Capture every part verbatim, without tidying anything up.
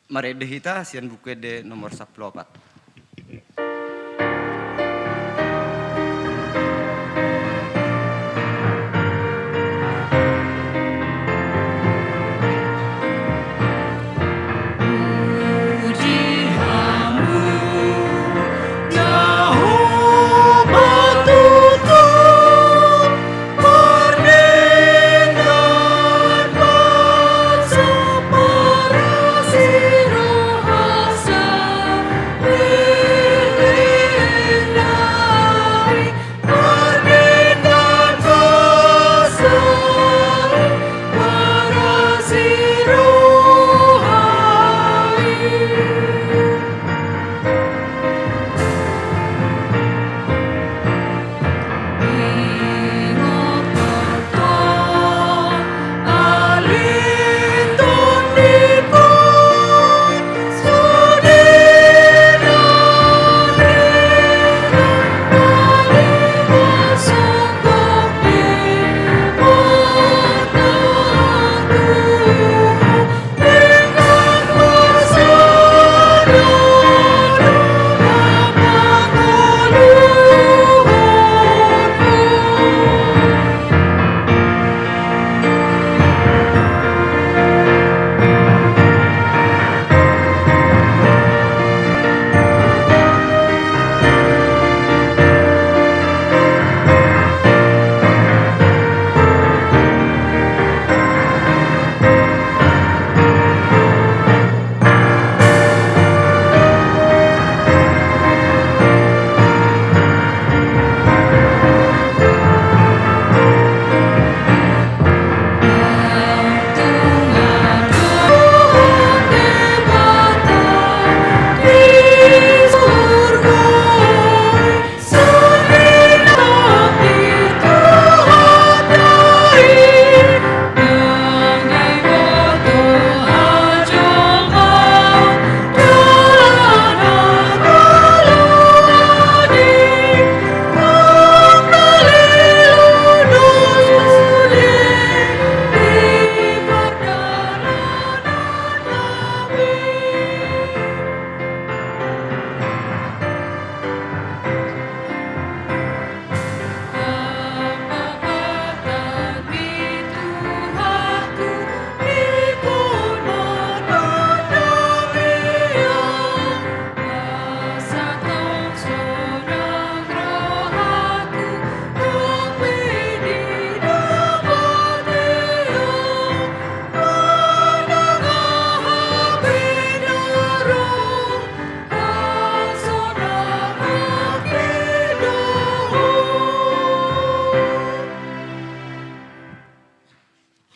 Marende hita sian Buku Ende nomor sampulu opat.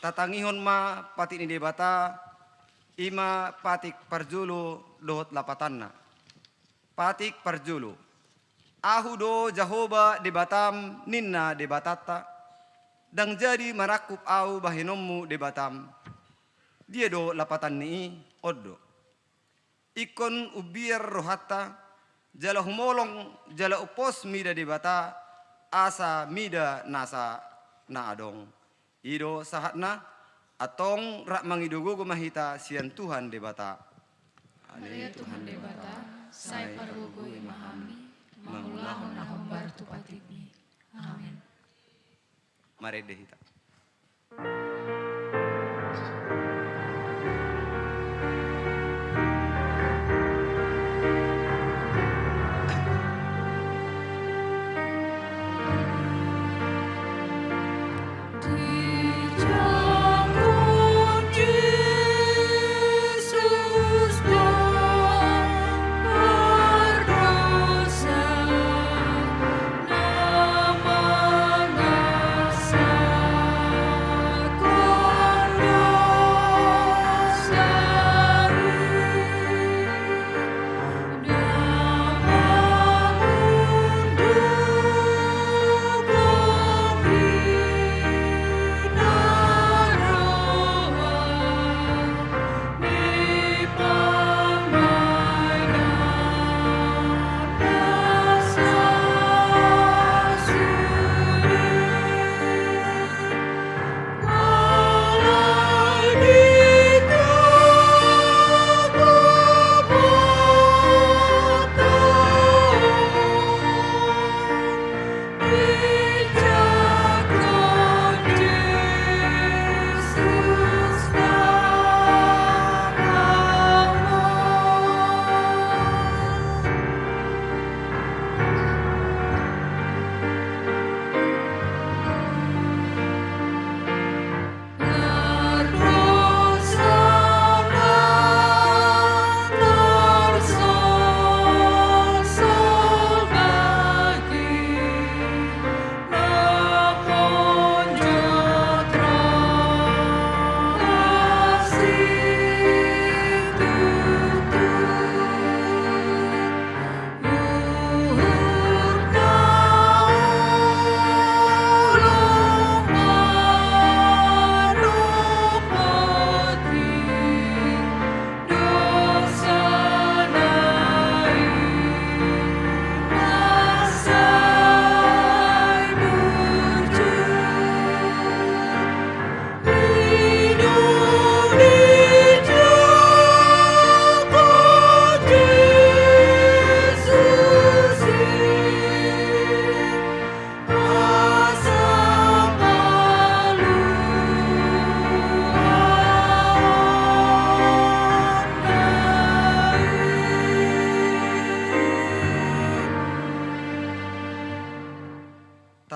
Tatangihon ma patik ni Debata, i ma patik parjolo dohot lapatanna. Patik parjolo. Ahu do Jahowa Debatam, ninna Debatanta, ndang jadi marangkup ahu bahenonmu Debatam. Dia do lapatan ni i? On do. Ingkon umbiar rohanta, jala humolong, jala umpos mida Debata, asa mida nasa na adong. I do sahatna, antong rap mangido gogo ma hita sian Tuhan Debata. Ale Tuhan Debata, sai pargogoi ma hami, mangulahon na hombar tu patikmi. Amen. Marende hita.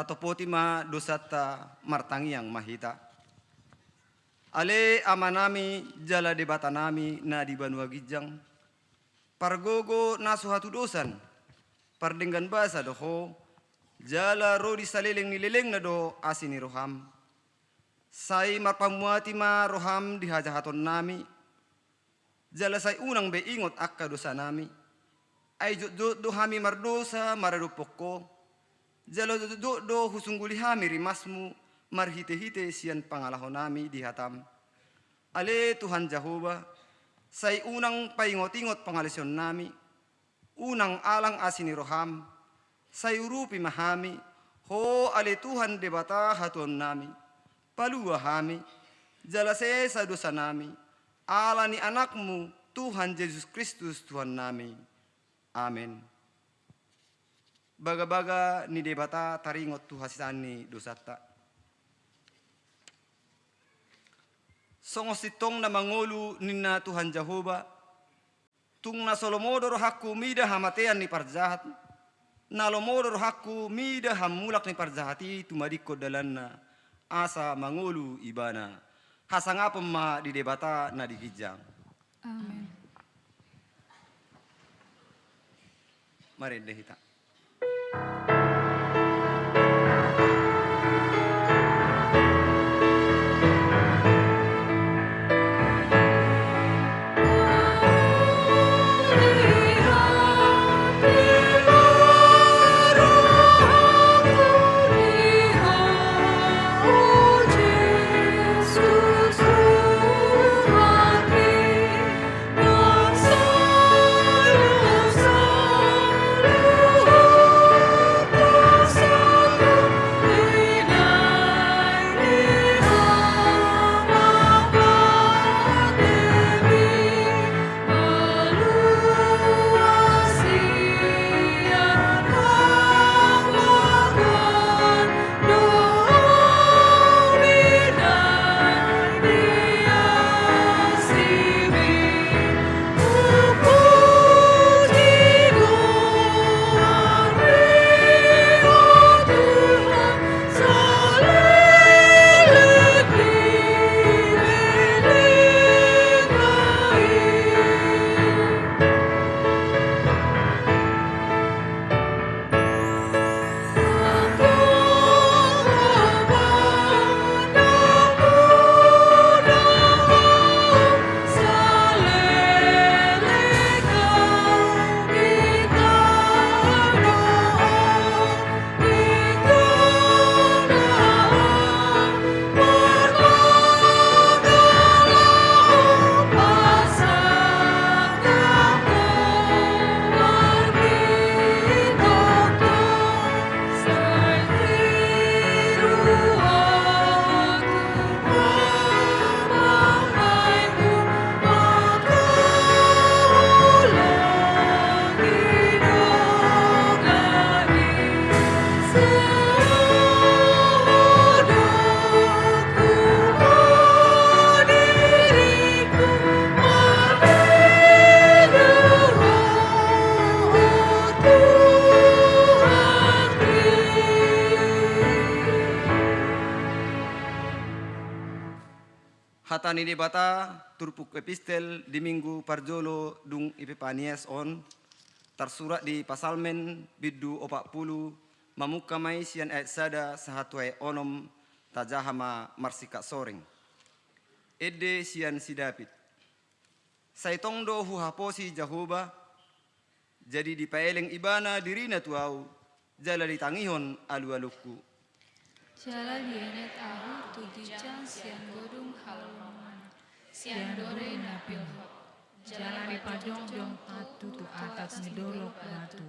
Topoti ma dosanta, martangiang ma hita. Ale Amanami jala Debatanami na di banua ginjang, pargogo na so hatudosan, pardenggan basa do Ho, jala ro di saleleng ni lelengna do asi ni roham. Sai marpamuati ma roham di hajahatonnami, jala sai unang be ingot angka dosanami. Ai jotjot do hami mardosa maradophon Ho, jala jotjot do husungguli hami rimasmu marhitehite sian pangalahonami di hatam. Ale Tuhan Jahowa, sai unang paingotingot pangalaosionnami, unang alang asi ni roham, sai urupi ma hami, Ho ale Tuhan Debata hatuaonnami, palua hami, jala sesa dosanami, ala ni Anakmu, Tuhan Jesus Kristus Tuhannami. Amen. Bagabaga ni Debata taringot tu hasesaan ni dosanta. Songon sintong na mangolu ninna Tuhan Jahowa, tung na so lomo do rohangku mida hamatean ni parjahat, na lomo do rohangku mida hamulak ni parjahat i tumadingkon dalanna, asa mangolu ibana. Hasangapon ma di Debata na di ginjang. Amen. Marende hita. Hata ni Debata, turpuk epistel di minggu parjolo dung Epipanias on, tarsurat di Pasalmen bindu opat pulu, mamungka ma i sian ayat sada sahat tu ayat onom, tajaha ma marsingkat soreng. Ende sian si David. Sai tong do huhaposi Jahowa, jadi dipaeleng ibana dirina tu ahu, jala ditangihon alualungku. Jala dienet ahu tu ginjang sian godung halongoman, sian dori na pilhot. Jala dipajongjong ahu tu atas ni dolok batu,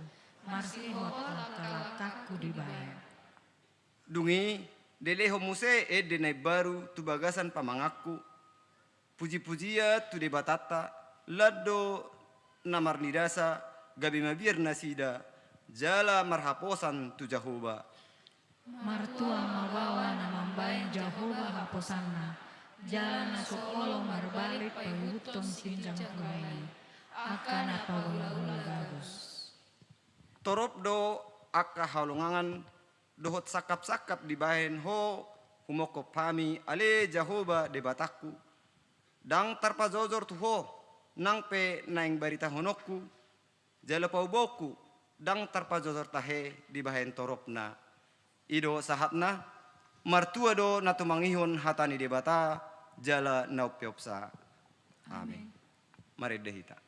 marsihol angka langkangku dibahen. Dung i, dilehon muse ende na imbaru tu bagasan pamanganku, pujipujian tu Debatanta, lan do na marnidasa, gabe mabiar nasida, jala marhaposan tu Jahowa. Martua ma baoa na mambahen Jahowa haposanna, jala na so olo marbalik paihuthon sian ginjang tu bahen i, angka na pahulahula gabus. Torop do angka halongangan dohot sangkap-sangkap dibahen Ho humongkop hami, ale Jahowa Debatangku. Ndang tarpajojor tu Ho nang pe naeng baritahononku, jala paubaonku ndang tarpajojor tahe dibahen toropna. I do sahatna. Martua do na tumangihon hata ni Debata jala na umpeopsa. Amen. Amen. Marende hita.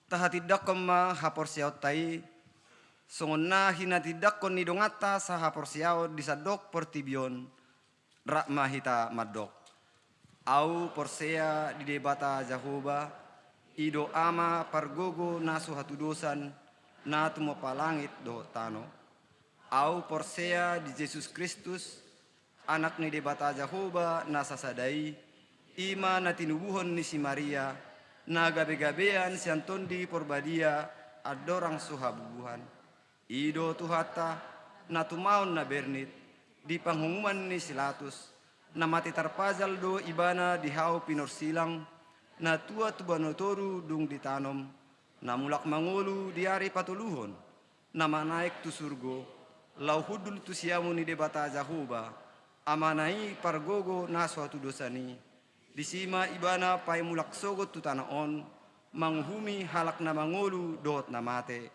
Tahatindangkon ma haporseaonta i, songon na hinatindangkon ni donganta sahaporseaon di sandok portibi on. Rap ma hita mandok. Ahu porsea di Debata Jahowa, i do Ama pargogo na so hatudosan, na tumompa langit dohot tano. Ahu porsea di Jesus Kristus, Anak ni Debata Jahowa na sasada i, i ma na tinubuhon ni si Maria, na gabegabean sian Tondi Porbadia, andorang so habubuhan. I do Tuhanta, na tumaon na bernit, di panghunguman ni si Latus, na mate tarpajal do Ibana di hau pinorsilang, na tua tu banua toru dung ditanom, na mulak mangolu di ari patoluhon, na manaek tu surgo, laho hundul tu siamun ni Debata Jahowa, Amana i pargogo na so hatudosan i. Disi ma Ibana paimulak sogot tu tano on, manguhumi halak na mangolu dohot na mate.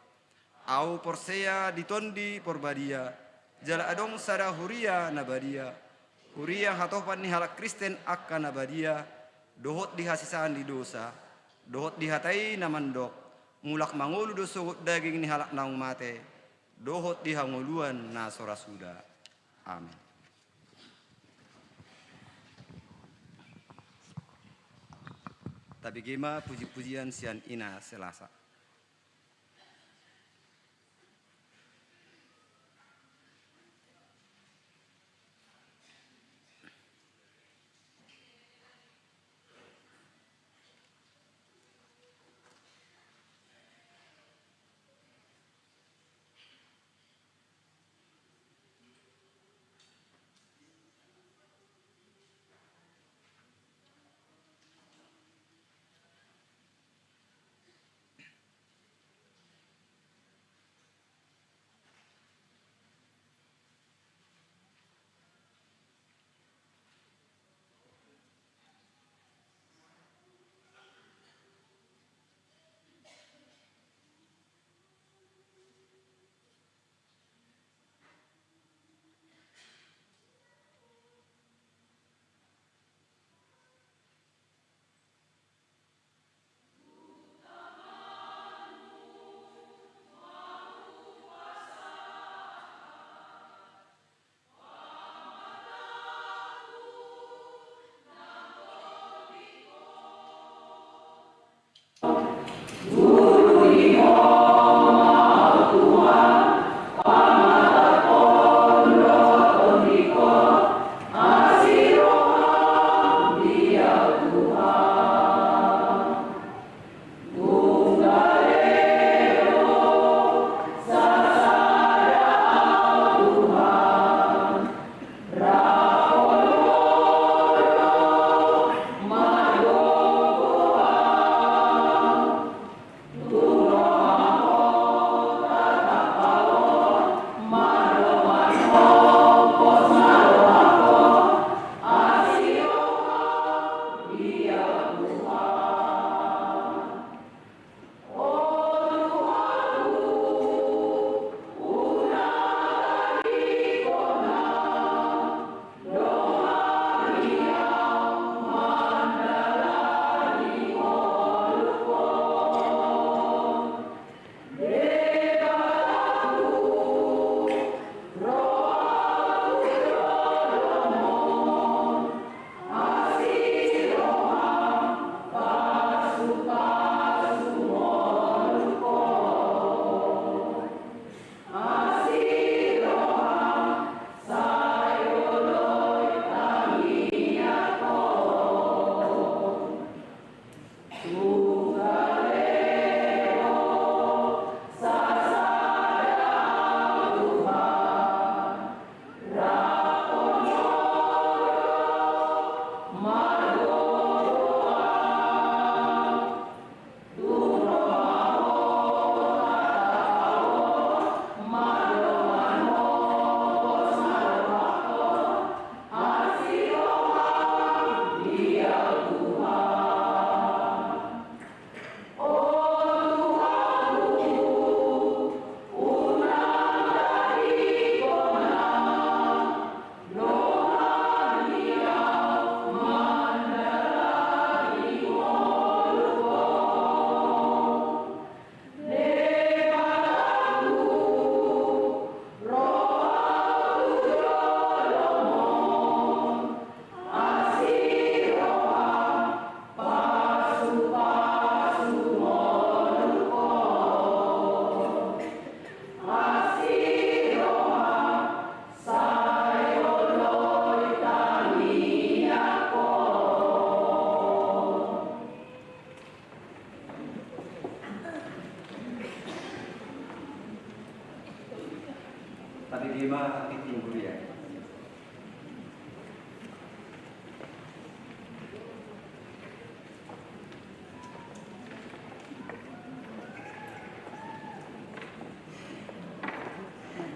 Ahu porsea di Tondi Porbadia, jala adong sada huria na badia, huria hatopan ni halak Kristen angka na badia, dohot di hasesaan ni dosa, dohot di hata i na mandok, mulak mangolu do sogot daging ni halak naung mate, dohot di hangoluan na so ra suda. Amen. Tabege ma pujipujian sian Ina Selasa.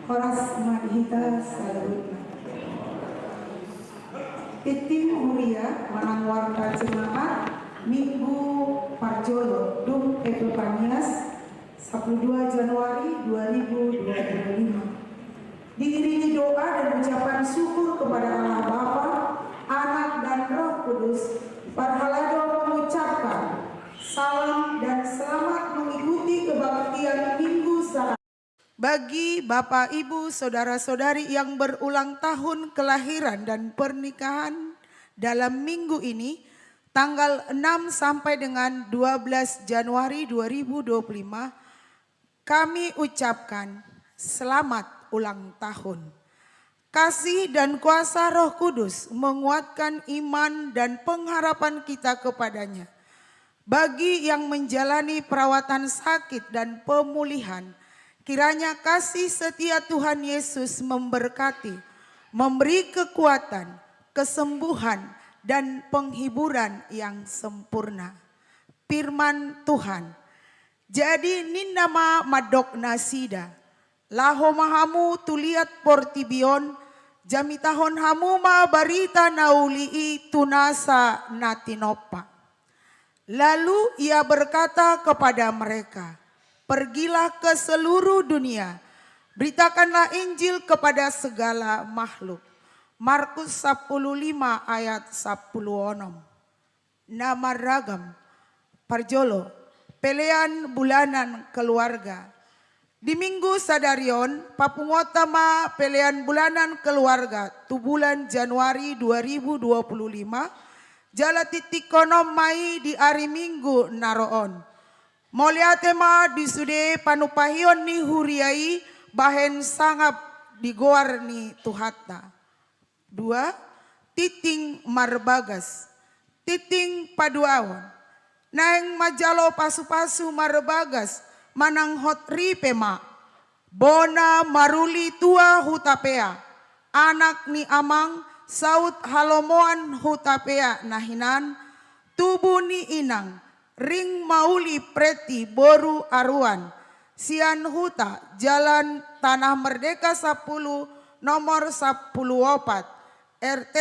Horas ma di hita saluhutna. Tintin huria manang warta jemaat, Minggu parjolo dung Epipanias, sampulu dua Januari dua ribu dua puluh lima. Diiringi doa dan ucapan syukur kepada Allah Bapa, Anak, dan Roh Kudus, parhalado mengucapkan salam dan selamat mengikuti kebaktian Minggu Sehari. Bagi Bapak, Ibu, Saudara-saudari yang berulang tahun kelahiran dan pernikahan dalam minggu ini, tanggal enam sampai dengan dua belas Januari dua ribu dua puluh lima, kami ucapkan selamat ulang tahun. Kasih dan kuasa Roh Kudus menguatkan iman dan pengharapan kita kepada-Nya. Bagi yang menjalani perawatan sakit dan pemulihan, kiranya kasih setia Tuhan Yesus memberkati, memberi kekuatan, kesembuhan, dan penghiburan yang sempurna. Firman Tuhan. Jadi ninna ma mandok nasida: Laho ma hamu tu liat portibi on, jamitahon hamu ma barita na uli i tu nasa na tinompa. Lalu Ia berkata kepada mereka, "Pergilah ke seluruh dunia, beritakanlah Injil kepada segala makhluk." Markus sampulu lima ayat sampulu onom. Na marragam. Parjolo, pelean bulanan keluarga. Di Minggu sadari on, papunguonta ma pelean bulanan keluarga tu bulan Januari dua ribu dua puluh lima, jala tintingkon ma i di ari Minggu na ro on. Mauliate ma di sude panumpahion ni huria i bahen sangap di goar ni Tuhanta. Dua, tinting marbagas. Tinting paduahon. Naeng manjalo pasupasu marbagas manang hot ripe ma. Bona maruli tua hutapea, anak ni amang, saut halomoan hutapea na hinan, tubu ni inang, ring mauli preti boru aruan, sian huta Jalan Tanah Merdeka sampulu, nomor sampulu opat, R T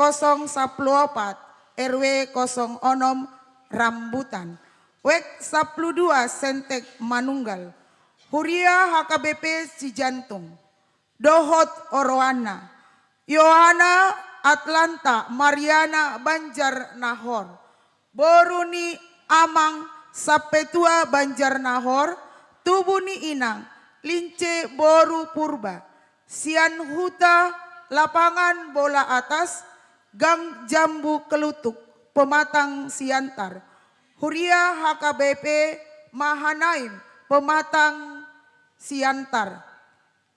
kosong sampulu opat, R W kosong onom, Rambutan. Wek sampulu dua Sentek Manunggal. Huria H K B P Cijantung. Dohot oroanna: Yohana, Atlanta, Mariana, Banjarnahor. Boru ni amang, Sampetua, Banjarnahor. Tubu ni inang, Lince, boru Purba. Sian huta Lapangan Bola Atas, Gang Jambu Kelutuk, Pematang Siantar. Huria H K B P Mahanaim, Pematang Siantar.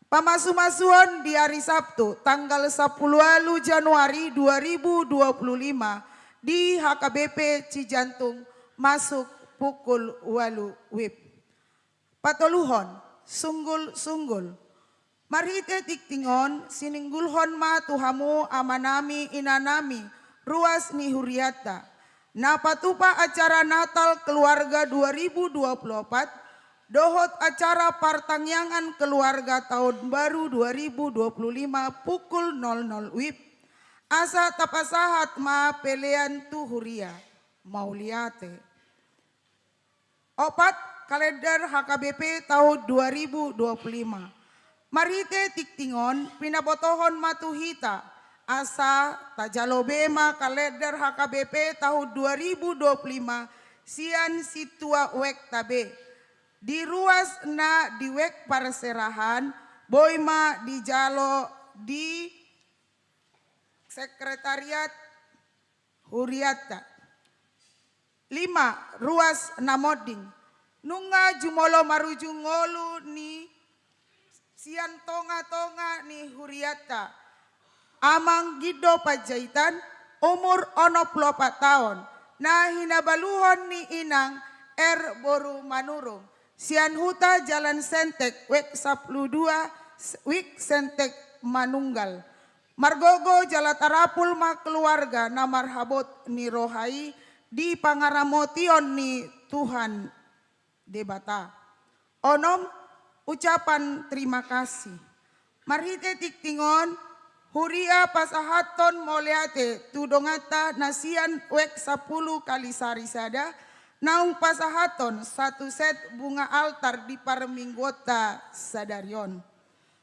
Pamasumasuon di ari Sabtu, tanggal sampulu ualu Januari dua ribu dua puluh lima, di H K B P Cijantung, masuk pukul ualu wib. Patoluhon, sunggul-sunggul. Marhite tinting on, sininggulhon ma tu hamu amanami, inanami, ruas ni hurianta, na patupa acara Natal Keluarga dua ribu dua puluh opat, dohot acara partangiangan keluarga tahun baru dua ribu dua puluh lima pukul nol nol wib, asa tapasahat ma pelean tu huria. Mauliate. Opat, kalender H K B P tahun dua ribu dua puluh lima. Marhite tinting on, pinabotohon ma tu hita, asa tajalo be ma kalender H K B P tahun dua ribu dua puluh lima sian sintua wekta be. Di ruas na di wek parserahan, boi ma dijalo di sekretariat hurianta. Lima, ruas na monding. Nunga jumolo marujung ngolu ni sian tonga-tonga ni hurianta, Amang Gindo Panjaitan, umur onom pulu opat taon, na hinabaluhon ni inang R boru Manurung, sian huta Jalan Sentek, wek sampulu dua, wik Sentek Manunggal. Margogo jala tarapul ma keluarga na marhabot ni roha i di pangaramotion ni Tuhan Debata. Onom, ucapan terima kasih. Marhite tingting on, huria pasahathon mauliate tu donganta na sian wijk sampulu kali sari sada, naung pasahathon satu set bunga altar di parmingguonta sadari on.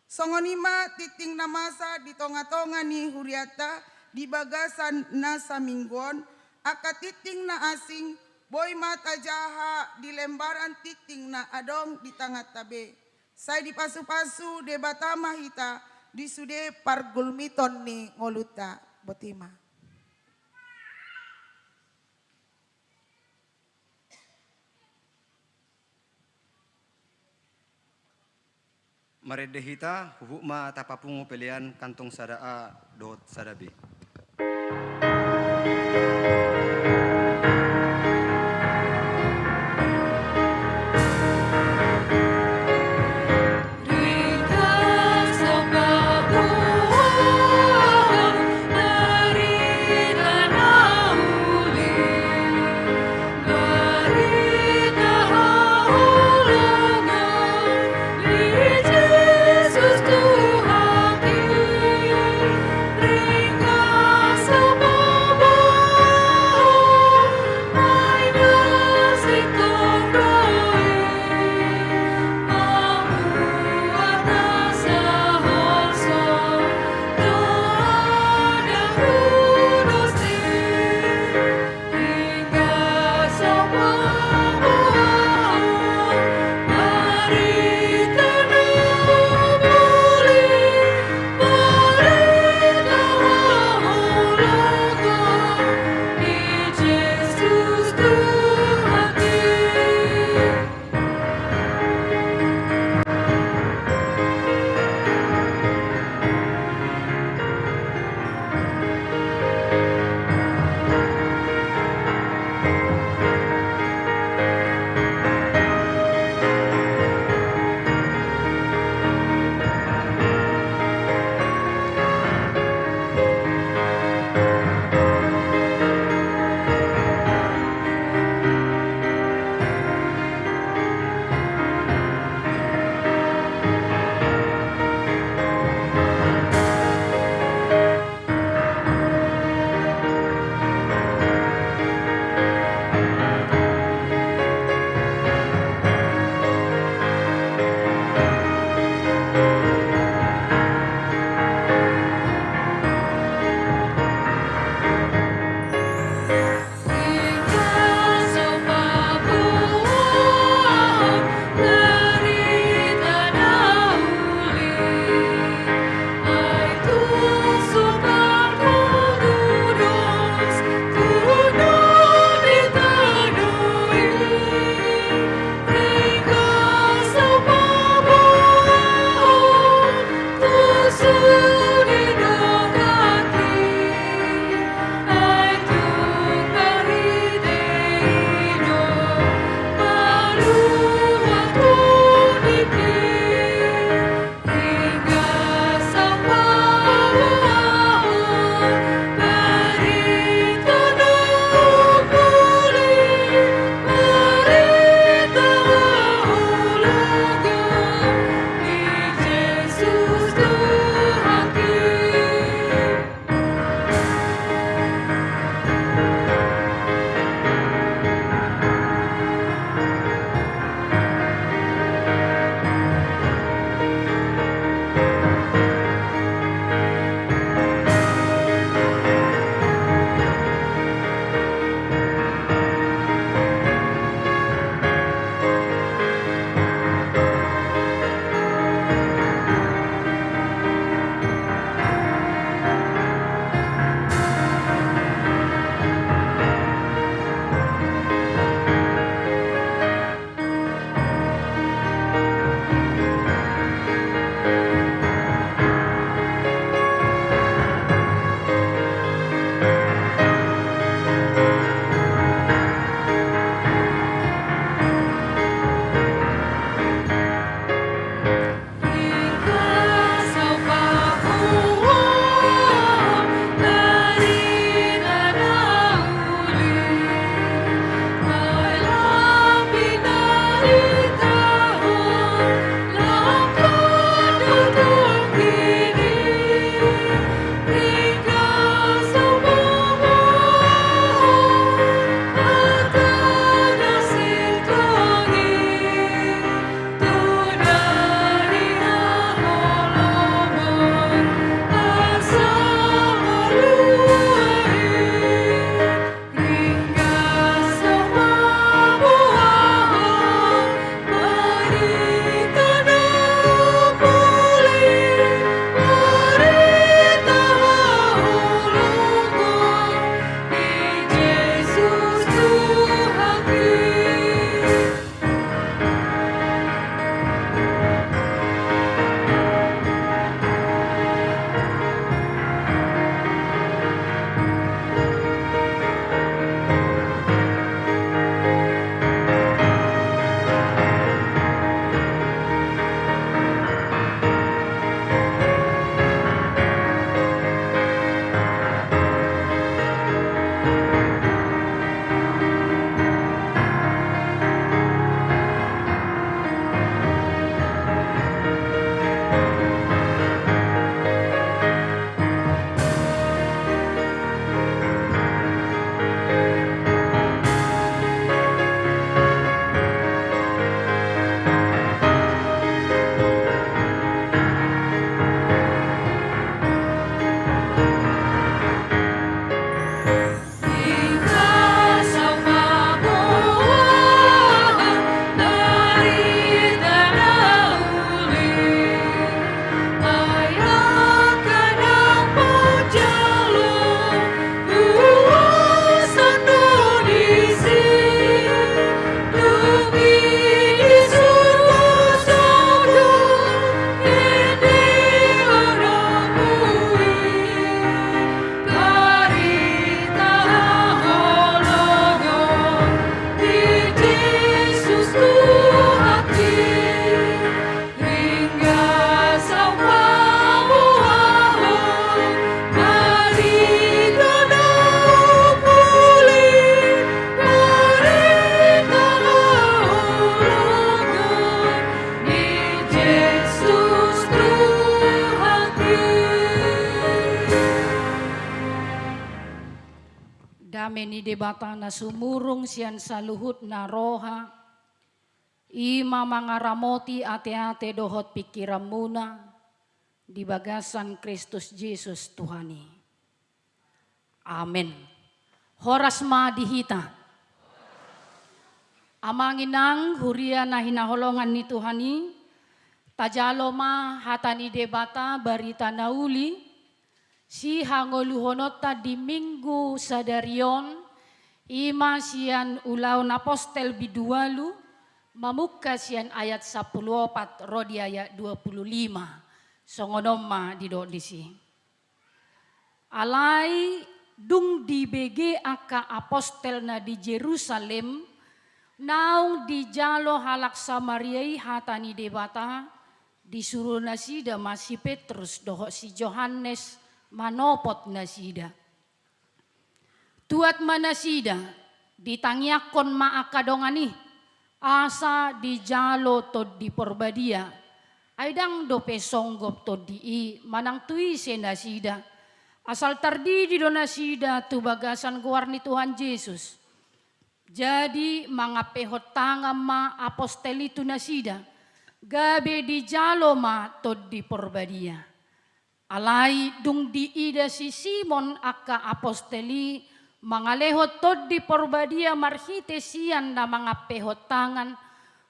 Songon i ma tingting na masa di tonga-tonga ni hurianta di bagasan na saminggu on, angka tingting na asing boi ma tajaha di lembaran tingting na adong di tanganta be. Sai dipasu-pasu Debata ma hita di sude pargulmiton ni ngolunta. Boti ma. Marende hita, huhut ma tapapungu pelean kantong sada A dohot sada B. Dame ni Debata na sumurung sian saluhutna roha, i ma mangaramoti ateate dohot pingkiranmuna di bagasan Kristus Jesus Tuhan i. Amen. Horas ma di hita. Amang inang huria na hinaholongan ni Tuhan i, tajalo ma hata ni Debata barita na uli, sihangoluhononta di Minggu sadari on, i ma sian Ulaon Apostel bindu ualu, mamungka sian ayat sampulu opat ro di ayat dua pulu lima. Songon on ma didok disi. Alai dung dibege angka apostel na di Jerusalem, naung dijalo halak Samaria i hata ni Debata, disuru nasida ma si Petrus dohot si Johannes manopot nasida. Tuat ma nasida, ditangiangkon ma angka dongan i, asa dijalo Tondi Porbadia. Ai ndang dope songgop Tondi i manang tu ise nasida. Asal tardidi do nasida tu bagasan goar ni Tuhan Jesus. Jadi mangampehon tangan ma apostel i tu nasida, gabe dijalo ma Tondi Porbadia. Alai dung diida si Simon angka apostel i mangalehon Tondi Porbadia marhite sian na mangampehon tangan,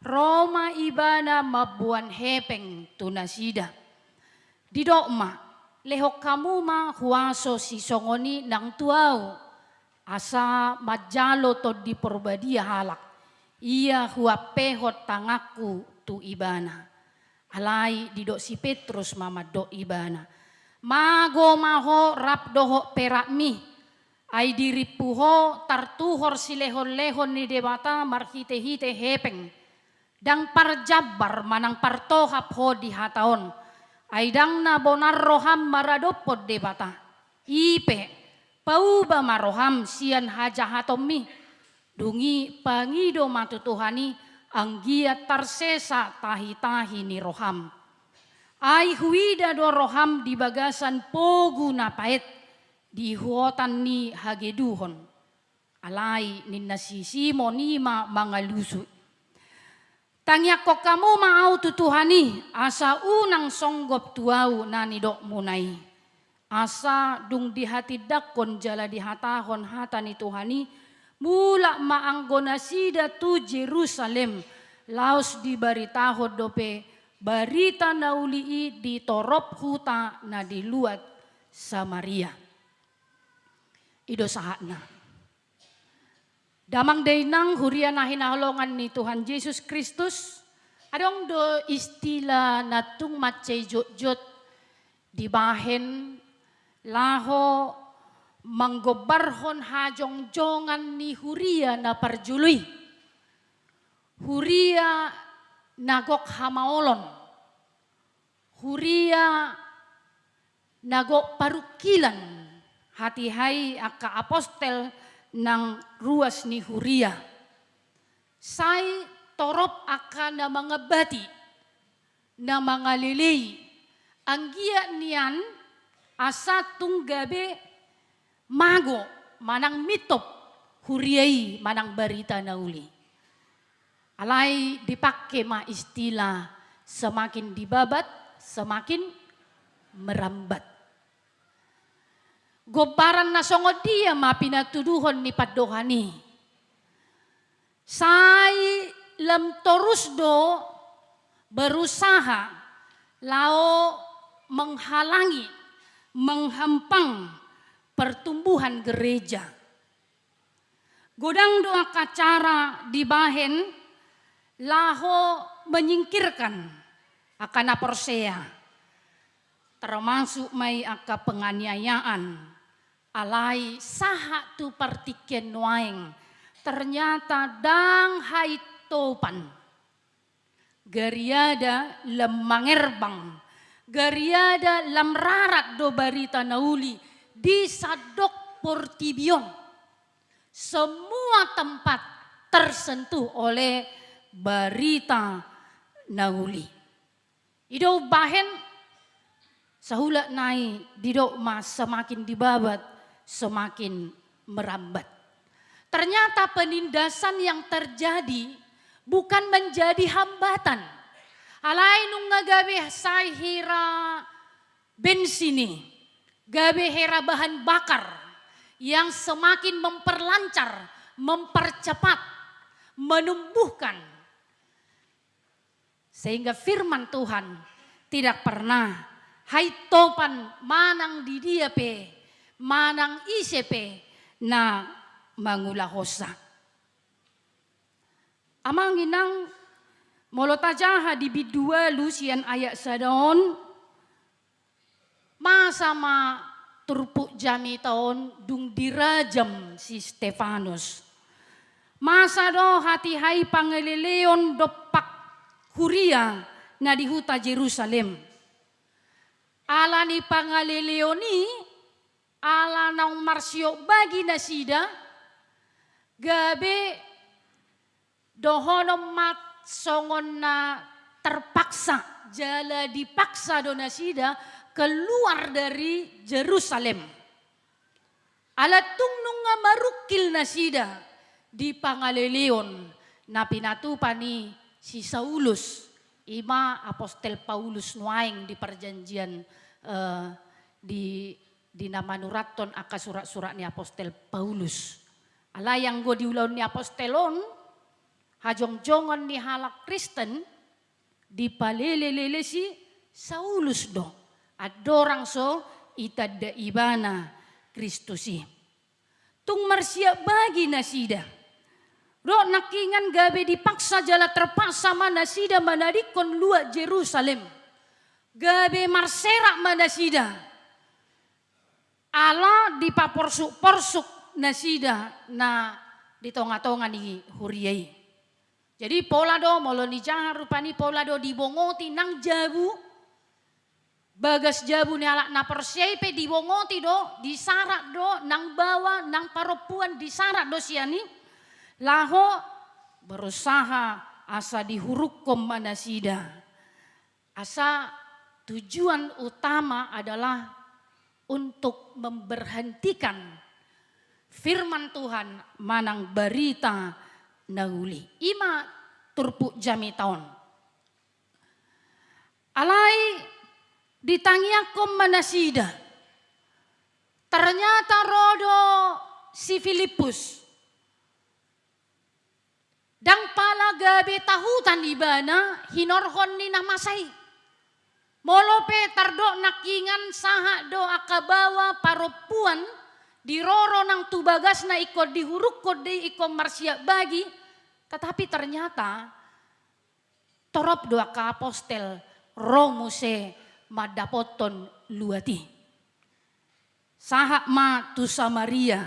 ro ma ibana mamboan hepeng tu nasida. Didok ma, lehon hamu ma huaso sisongon i nang tu ahu, asa manjalo Tondi Porbadia halak, ia huampehon tanganku tu ibana. Alai didok si Petrus ma mandok ibana, mago ma ho rap dohot perakmi, ai dirimpu ho tartuhor silehonlehon ni Debata marhitehite hepeng. Ndang parjambar manang partohap ho di hata on, ai ndang na bonar roham maradophon Debata. I pe, pauba ma roham sian hajahatonmi. Dung i pangido ma tu Tuhan i, anggiat tarsesa tahitahi ni roham. Ai huida do roham di bagasan pogu na paet, di huotan ni hageduhon. Alai ninna si Simon i ma mangalusi, tangiangkon hamu ma ahu tu Tuhan i, asa unang songgop tu ahu na nidokmuna i. Asa dung dihatindangkon jala dihatahon hata ni Tuhan i, mulak ma anggo nasida tu Jerusalem, laos dibaritahon dope barita na uli i di torop huta na di luat Samaria. I do sahatna. Damang dainang huria na hinaholongan ni Tuhan Jesus Kristus, adong do istilah na tung mansai jotjot dibahen laho manggombarhon hajongjongan ni huria na parjolo i. Huria na gok hamaolon. Huria na gok parungkilan, hatiha i angka apostel nang ruas ni huria. Sai torop angka na mangambati, na mangalelei, anggiat nian asa tung gabe mago manang mintop huria i manang barita na uli. Alai dipangke ma istilah semakin dibabat, semakin merambat. Gombaran na songon dia ma pinatuduhon ni pandohan i. Sai lam torus do berusaha laho menghalangi, menghempang pertumbuhan gereja. Godang do angka cara dibahen laho menyingkirkan angka na porsea, termasuk ma i angka penganiayaan. Alai sahat tu partingkian nuaeng, ternyata ndang haintopan. Gariada lam mangerbang, gariada lam rarat do barita na uli di sandok portibi on. Semua tempat tersentuh oleh barita na uli. I do umbahen saulak nai didok ma semakin dibabat, semakin merambat. Ternyata penindasan yang terjadi bukan menjadi hambatan. Alai nunga gabe sai hera bensin i, gabe hera bahan bakar yang semakin memperlancar, mempercepat, menumbuhkan. Sehingga firman Tuhan tidak pernah haintopan manang di dia pe, manang ise pe na mangulahonsa. Amang inang, molo tajaha di bindu ualu sian ayat sada on, masa ma turpuk jamita on dung dirajam si Stefanus. Masa do hatiha i pangaleleon dompak huria na di huta Jerusalem. Ala ni pangaleleon i, ala naung marsiok bagi nasida, gabe dohonon ma songon na terpaksa, jala dipaksa do nasida keluar dari Jerusalem. Ala tung nunga marungkil nasida di pangaleleon na pinatupa ni si Saulus, i ma apostel Paulus nuaeng di perjanjian, eh, di, di na manurathon angka surat-surat ni apostel Paulus. Alai anggo di Ulaon ni Apostel on, hajongjongon ni halak Kristen dipalele-lele si Saulus do, andorang so itanda ibana Kristus i. Tung marsiak bagi nasida. Dok nangkingan gabe dipaksa jala terpaksa ma nasida manadingkon luat Jerusalem. Gabe marserak ma nasida. Ala dipaporsuk-porsuk nasida na di tonga-tonga ni huria i. Jadi pola do, molo nijaha rupani pola do dibongoti nang jabu, bagas jabu ni halak na porsea i pe dibongoti do, disarat do, nang baoa, nang parompuan disarat do sian i, laho berusaha asa dihurungkon ma nasida. Asa tujuan utama adalah untuk memberhentikan firman Tuhan manang barita na uli. I ma turpuk jamita on. Alai ditangiangkon ma nasida. Ternyata ro do si Filipus. Ndang pala gabe tahutan ibana hinorhon ni na masa i. Molo pe tardok nangkingan sahat do angka baoa parompuan diroro nang tu bagasna ingkon dihurungkon do i ingkon marsiak bagi, tetapi ternyata torop do angka apostel ro muse mandapothon luat i. Sahat ma tu Samaria,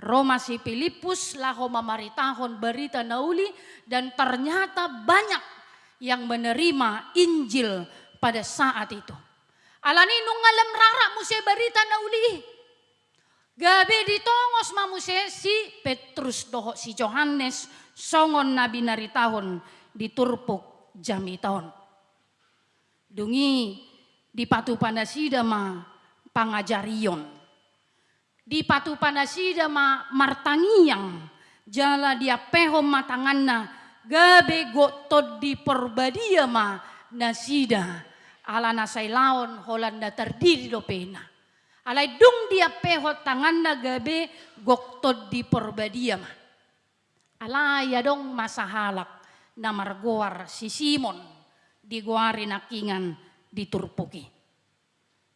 ro ma si Filipus laho mamaritahon barita na uli, dan ternyata banyak yang menerima Injil pada saat itu. Alani nunga lam rarak muse barita na uli i. Gabe ditongos ma muse si Petrus dohot si Johannes songon na binaritahon di turpuk jamita on. Dung i dipatupa nasida ma pangajarion. Dipatupa nasida ma martangiang, jala diampehon ma tanganna, gabe gok Tondi Porbadia ma nasida, ala na sai laon holan na tardidi dope na. Alai dung diampehon tanganna gabe gok Tondi Porbadia ma. Alai adong ma sahalak na margoar si Simon, digoari nangkingan di turpuk i.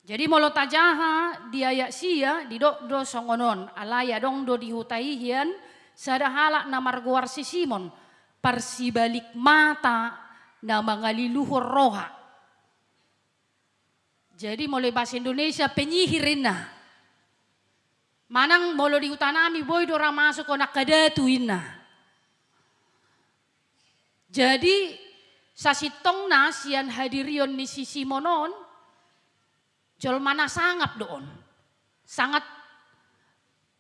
Jadi molo tajaha di ayat sia didok do songon on, alai adong do di huta i hian sada halak na margoar si Simon, parsibalik mata na mangaliluhon roha. Jadi molo bahasa Indonesia penyihir inna. Manang molo di hutanami boi do ra masuk on angka datu inna. Jadi sasintongna sian hadirion ni si Simon on, jolma na sangap do on. Sangat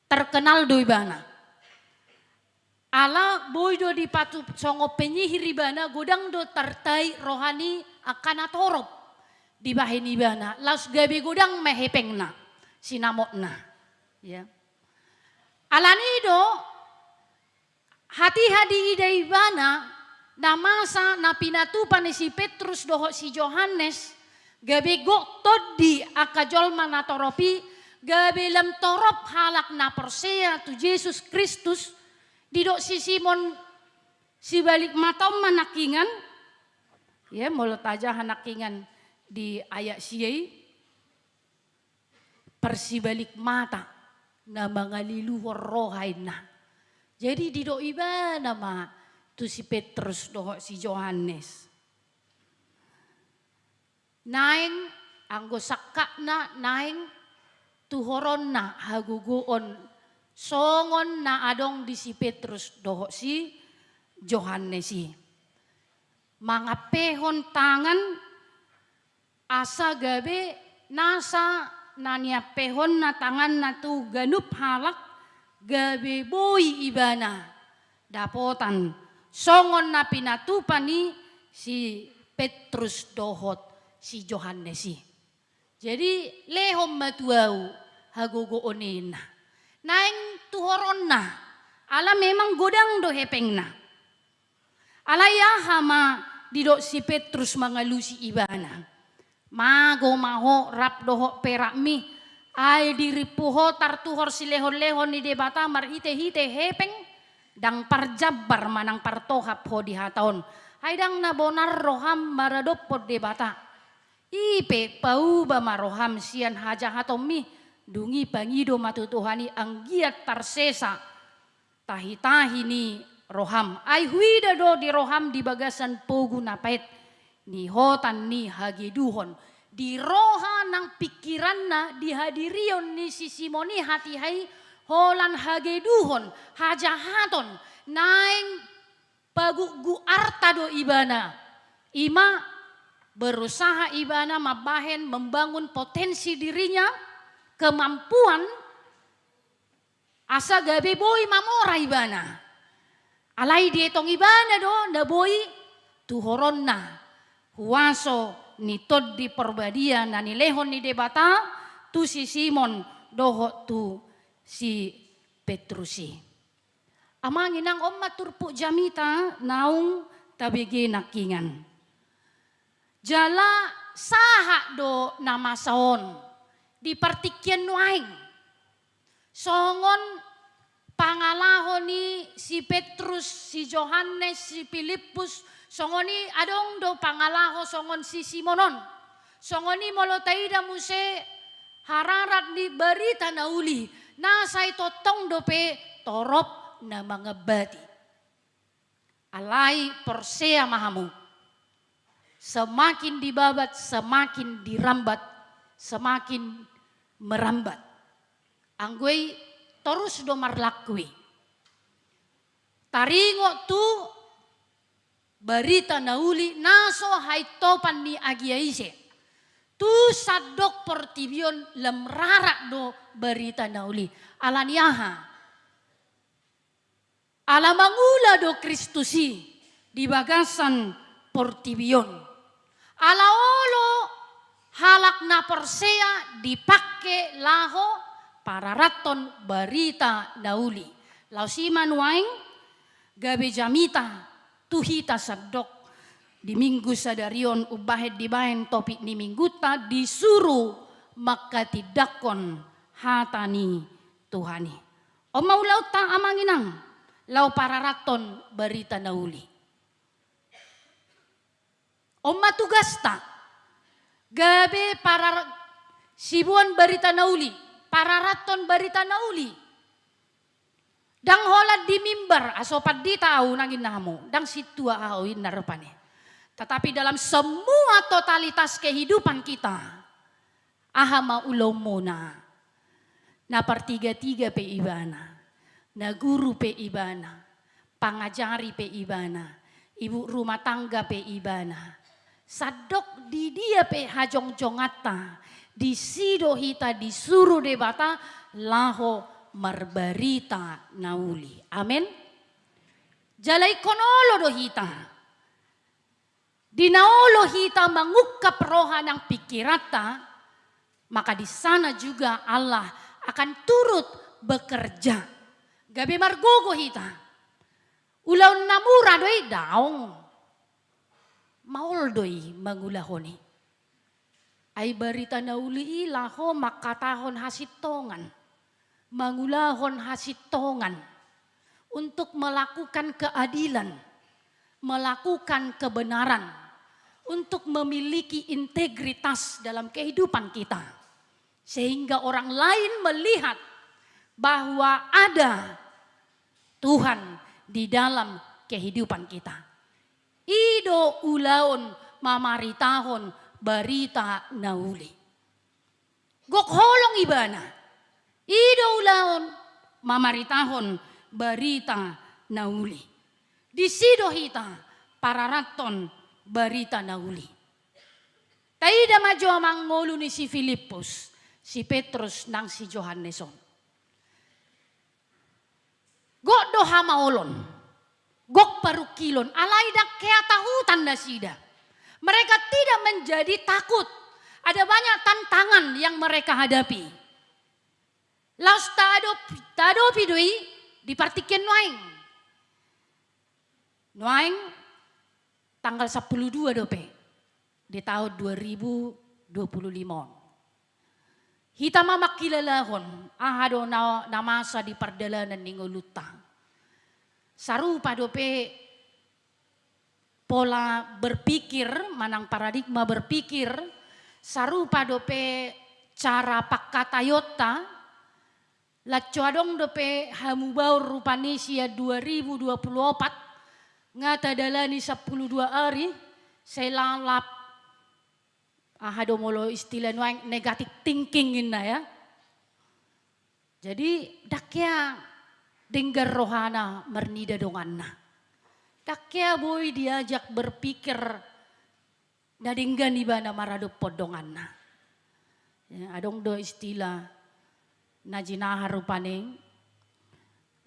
terkenal do ibana. Ala boi do dipatu songon penyihir ibana, godang do tartait roha ni angka na torop dibahen ibana, laos gabe godang ma hepengna, sinamotna. Ya. Alani do, hatiha diida ibana, na masa na pinatupa ni si Petrus dohot si Johannes, gabe gok tondi angka jolma na torop i, gabe lam torop halak na porsea tu Jesus Kristus, didok si Simon sibalik mata on ma nangkingan, ya, molo tajaha nangkingan di ayat sia i, parsibalik mata na mangaliluhon roha inna. Jadi didok ibana ma tu si Petrus dohot si Johannes. Naeng anggo sangkapna naeng tuhoronna hagogoon songon na adong di si Petrus dohot si Johannes i. Mangampehon tangan asa gabe nasa na niampehonna tanganna tu ganup halak gabe boi ibana dapotan songon na pinatupa ni si Petrus dohot si Johannes i. Jadi lehon ma tu ahu hagogoon i inna. Naeng tuhoronna, ala memang godang do hepengna. Alai aha ma didok si Petrus mangalusi ibana? Mago ma ho rap dohot perakmi, ai dirimpu ho tartuhor silehonlehon ni Debata marhitehite hepeng, ndang parjambar manang partohap ho di hata on. Ai ndang na bonar roham maradophon Debata. I pe pauba ma roham sian hajahatonmi, dung i pangido ma tu Tuhan i anggiat tarsesa tahitahi ni roham. Ai huida do di roham di bagasan pogu na paet, nihotan ni hageduhon. Di roha nang pingkiranna di hadirion ni si Simon i hatiha i holan hageduhon, hajahaton, naeng pagukguk arta do ibana. I ma berusaha ibana mambahen, membangun potensi dirinya, kemampuan, asa gabe boi mamora ibana. Alai dietong ibana do na boi tuhoronna huaso ni Tondi Parbadia na nilehon ni Debata tu si Simon dohot tu si Petrus i. Amang inang, on ma turpuk jamita naung tabege nangkingan. Jala sahat do na masa on di partingkian nuaeng. Songon pangalaho ni si Petrus, si Johannes, si Pilippus, songon i adong do pangalaho songon si Simon on. Songon i molo taida muse hararat ni barita na uli, na sai tongtong dope torop na mangambati. Alai porsea ma hamu, semakin dibabat, semakin dirambat, semakin merambat. Anggo i torus do marlaku i. Taringot tu barita na uli na so haintopan ni agia ise. Tu sandok portibi on lam rarat do barita na uli. Ala ni aha? Ala mangula do Kristus i di bagasan portibi on. Ala olo halak na porsea dipangke laho pararathon barita na uli. Laos i ma nuaeng gabe jamita tu hita sandok di Minggu sadari on, umbahen dibahen topik ni minggunta, disuru manghatindanghon hata ni Tuhan i. On ma ulaonta amang inang, laho pararathon barita na uli. On ma tugasta, gabe parar-, siboan barita na uli, pararathon barita na uli. Ndang holan di mimbar, aso pandita ahu nang inna hamu, ndang sintua ahu inna rupani. Tetapi dalam semua totalitas kehidupan kita, aha ma ulaonmuna? Na partigatiga pe ibana, na guru pe ibana, pangajari pe ibana, ibu rumah tangga pe ibana. Sandok di dia pe hajongjonganta, disi do hita disuru Debata laho marbarita na uli. Amen. Jala ingkon olo do hita. Di na olo hita mangungkap roha nang pingkiranta, maka di sana juga Allah akan turut bekerja. Gabe margogo hita. Ulaon na mura do i? Daong. Maol do i mangulahon i. Ai barita na uli i laho mangkatahon hasintongan, mangulahon hasintongan untuk melakukan keadilan, melakukan kebenaran, untuk memiliki integritas dalam kehidupan kita. Sehingga orang lain melihat bahwa ada Tuhan di dalam kehidupan kita. I do ulaon mamaritahon barita na uli. Gok holong ibana. I do ulaon mamaritahon barita na uli. Disi do hita pararathon barita na uli. Taida ma jo amang ngolu ni si Filippus, si Petrus nang si Johannes on. Gok do hamaolon, gok parungkilon, alai ndang hea tahutan nasida. Mereka tidak menjadi takut. Ada banyak tantangan yang mereka hadapi. Laos taadop-, taadopi do i di partingkian nuaeng. Nuaeng tanggal sampulu dua dope di taon dua ribu dua puluh lima on. Hita ma mangkilalahon aha do na, na masa di pardalanan ni ngolunta. Sarupa dope pola berpikir, manang paradigma berpikir, sarupa dope cara pangkataionta, laos so adong dope hamubaon rupani sian dua ribu dua puluh opat, nga tadalani sampulu dua ari, sai lalap, aha do molo istilah nuaeng, negative thinking inna ya. Jadi, ndang hea denggan rohana marnida donganna. Ndang hea boi diajak berpikir na denggan ibana maradophon donganna. Ya, adong do istilah na jinahar rupani,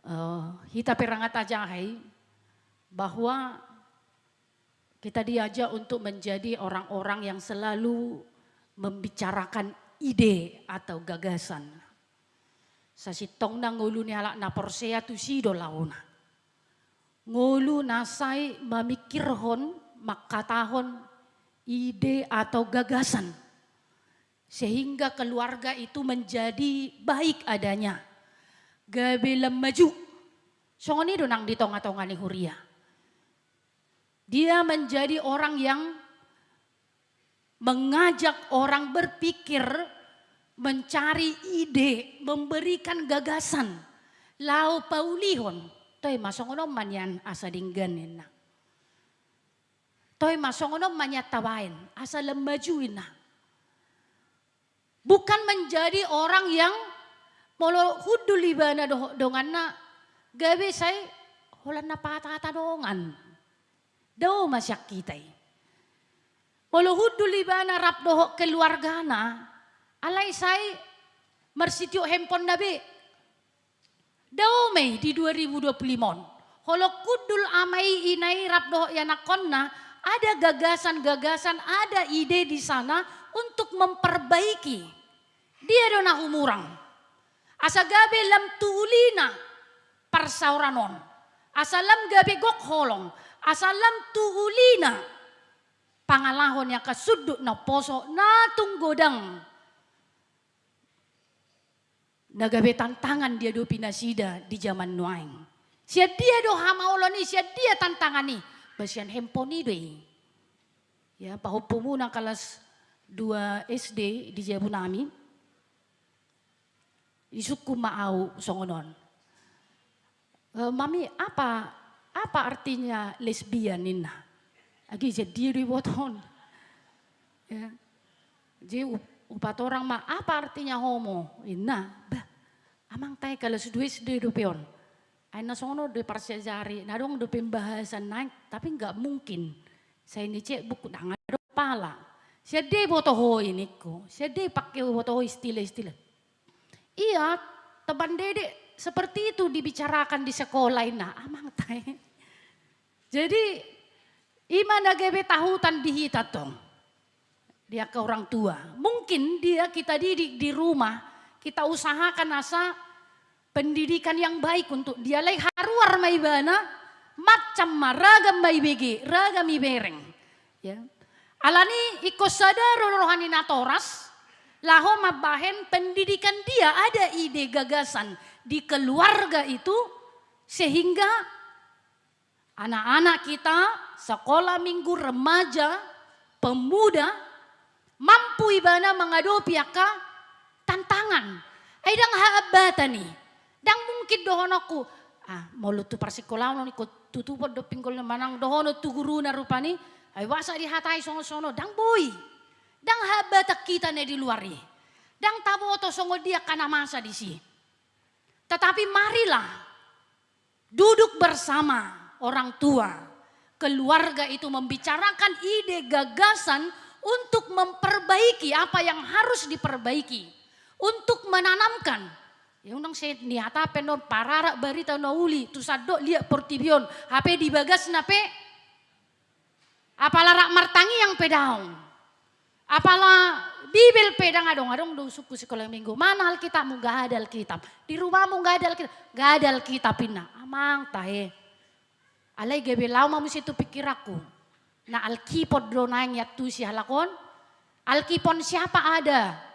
eh, hita pe ra nga tajaha i, bahwa kita diajak untuk menjadi orang-orang yang selalu membicarakan ide atau gagasan. Sasintongna ngolu ni halak na porsea tusi do laona. Ngolu na sai mamikirhon, mangkatahon ide atau gagasan, sehingga keluarga itu menjadi baik adanya, gabe lam maju. Songon i do nang di tonga-tonga ni huria. Dia menjadi orang yang mengajak orang berpikir, mencari ide, memberikan gagasan, laho paulihon. Toe ma songon on ma nian asa denggan inna. Toe ma songon on ma nian tabaen asa lam maju inna. Bukan menjadi orang yang molo hundul ibana dohot donganna gabe sai holan na patata dongan. Dao ma sian hita i. Molo hundul ibana rap dohot keluargana, alai sai marsitiop handphone na be. Dao ma i di dua ribu dua puluh lima on. Holong hundul ama i ina i rap dohot ianakhonna, ada gagasan-gagasan, ada ide di sana untuk memperbaiki. Dia do na humurang. Asa gabe lam tu ulina parsaoran on. Asa lam gabe gok holong. Asa lam tu ulina pangalaho ni angka sundut na poso na tung godang. Na gabe tantangan diadopi nasida di jaman nuaeng. Sian dia do hamaolon i, sian dia tantangan i? Ba sian handphone i do i. Ya, pahompumuna kelas dua S D di jabu nami. Disungkun ma au songon on. "Eh, Mami, apa, apa artinya lesbian?" ninna. Agi sian dia do diboto on. Ya. Jadi hu-, hupatorang ma, "Apa artinya homo?" ninna. Bah, amang tahe kelas dua S D dope on. Ai na songon on do diparsiajari, na adong do pembahasan naeng, tapi nggak mungkin. Sai ni cek buku, ndang adong pala. Sian dia diboto ho i ningku. Sian dia dipake huboto ho istilah-istilah. Iya, teman Dedek seperti itu dibicarakan di sekolah, ninna. Amang tahe. Jadi, i ma na gabe tahutan di hita tong. Di angka orang tua. Mungkin dia kita didik di rumah, kita usahakan asa pendidikan yang baik untuk dia, alai haruar ma ibana, macam ma, ragam ma ibege, ragam ibereng. Ya. Alani ingkon sada do roha ni natoras, laho mambahen pendidikan dia, ada ide gagasan di keluarga itu, sehingga anak-anak kita, sekolah minggu, remaja, pemuda, mampu ibana mangadopi angka tantangan. Ai ndang hambatan i. Ndang mungkin dohononku, ah, molo tu parsikolaon on ingkon tutupon do pinggol na manang dohonon tu guruna rupani, ai boasa dihatai songon-songon, ndang boi. Ndang hambatan hita na di luar i. Ndang taboto songon dia angka na masa disi. Tetapi marilah duduk bersama orang tua, keluarga itu membicarakan ide gagasan untuk memperbaiki apa yang harus diperbaiki, untuk menanamkan. Ya, unang sai niata pe non pararak barita na uli, tu sandok liat portibi on, hape di bagasna pe. Apala rap martangiang pe daong. Apala Bibel pe ndang adong, adong do usungku sikola minggu. Mana Alkitabmu? Nggak ada Alkitab. Di rumahmu nggak ada Alkitab? Nggak ada Alkitab, inna. Amang tahe. Alai gabe laho ma muse tu pikiranku. Na Alkipon do naeng iantusi halak on. Alkipon siapa ada?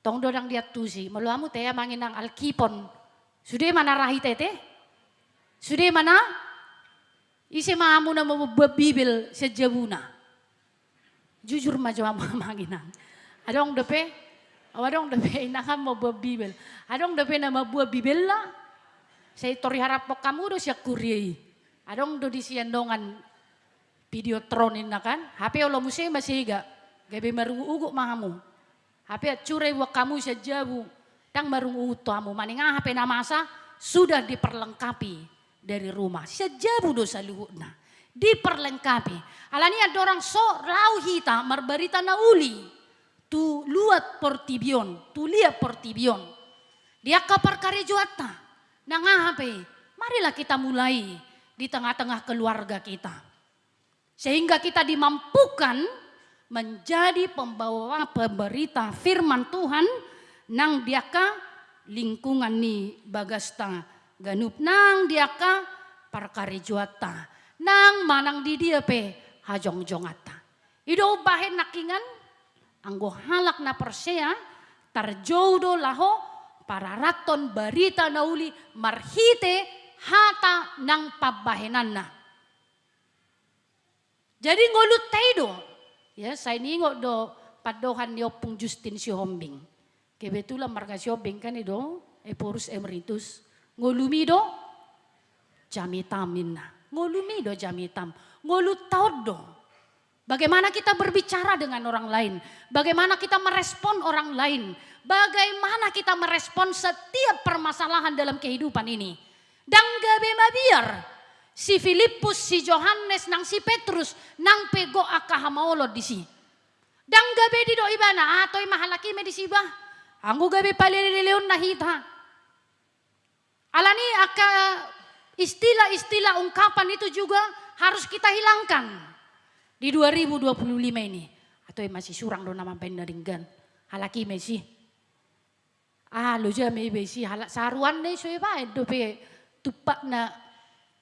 Tong do ndang diantusi, molo hamu tahe amang inang Alkipon. Sude ma na ra hita ate? Sude ma na? Ise ma hamu na mamboan Bibel sian jabuna? Jujur ma jo hamu amang inang. Adong dope? Au adong dope inang hamu mamboan Bibel. Adong dope na mamboan Bibelna? Sai tor iharaphon hamu do sian kuria i. Adong do disi sian dongan Videotron inna kan? Hape olo muse masega. Gabe marungutungutu ma hamu. Hape ancura ibuan hamu sian jabu, ndang marungutungutu hamu, manang aha pe na masa sudah diperlengkapi dari rumah. Sian jabu do saluhutna. Diperlengkapi. Alani andorang so laho hita marbarita na uli tu luat portibi on, tu liat portibi on. Di angka parkarejoanta, nang aha pe, marilah kita mulai di tengah-tengah keluarga kita. Sehingga kita dimampukan menjadi pembawa pemberita firman Tuhan nang di angka lingkungan ni bagasta ganup, nang di angka parkarejoanta, nang manang di dia pe hajongjonganta. I do umbahen nangkiningan, anggo halak na porsea, tarjou do laho pararathon barita na uli marhite hata nang pambahenanna. Jadi ngolunta i do, ya, sai niingot do pandohan ni Ompung Justin Sihombing. Kebetulan marga Sihombing kan i do, Ephorus Emeritus. Ngolumi do jamitam inna. Ngolumi do jamitam. Ngolunta on do. Bagaimana kita berbicara dengan orang lain? Bagaimana kita merespon orang lain? Bagaimana kita merespon setiap permasalahan dalam kehidupan ini? Ndang gabe mabiar si Filipus, si Johannes, nang si Petrus, nang pe gok angka hamaolon disi. Ndang gabe didok ibana, ah, toe ma halak i ma disi bah. Anggo gabe palele-leleonna hita. Alani angka istilah-istilah ungkapan itu juga harus kita hilangkan di dua ribu dua puluh lima ini. Ah, toe ma si surang do na mambaen na denggan. Halak i ma disi. Ah, loja ma iba disi, halak saruanna i so ibaen dope tumpakna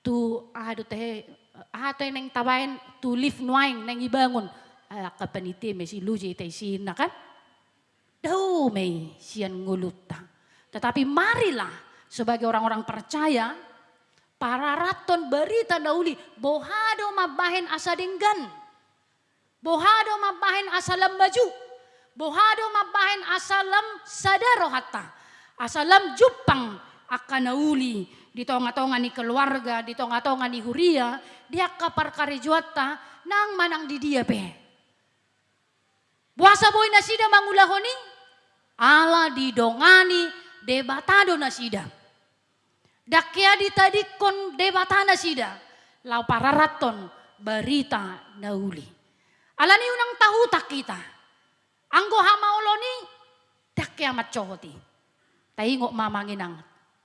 tu, aha do tahe, aha do tahe naeng tabaen tu lift nuaeng naeng ibangun. Ah, angka panitia ma disi, loja hita disi inna kan. Dao ma i sian ngolunta. Tetapi marilah sebagai orang-orang percaya, pararathon barita na uli, boha do mambahen asa denggan. Boha do mambahen asa lam maju. Boha do mambahen asa lam sada rohanta. Asa lam jumpang angka na uli di tonga-tonga ni keluarga, di tonga-tonga ni huria, di angka parkarejoanta, nang manang di dia pe. Boasa boi nasida mangulahon i? Ala didongani Debata do nasida. Ndang hea ditadingkon Debata nasida laho pararathon barita na uli. Alani unang tahutan hita. Anggo hamaolon i ndang hea mancohot i. Taingot ma amang inang.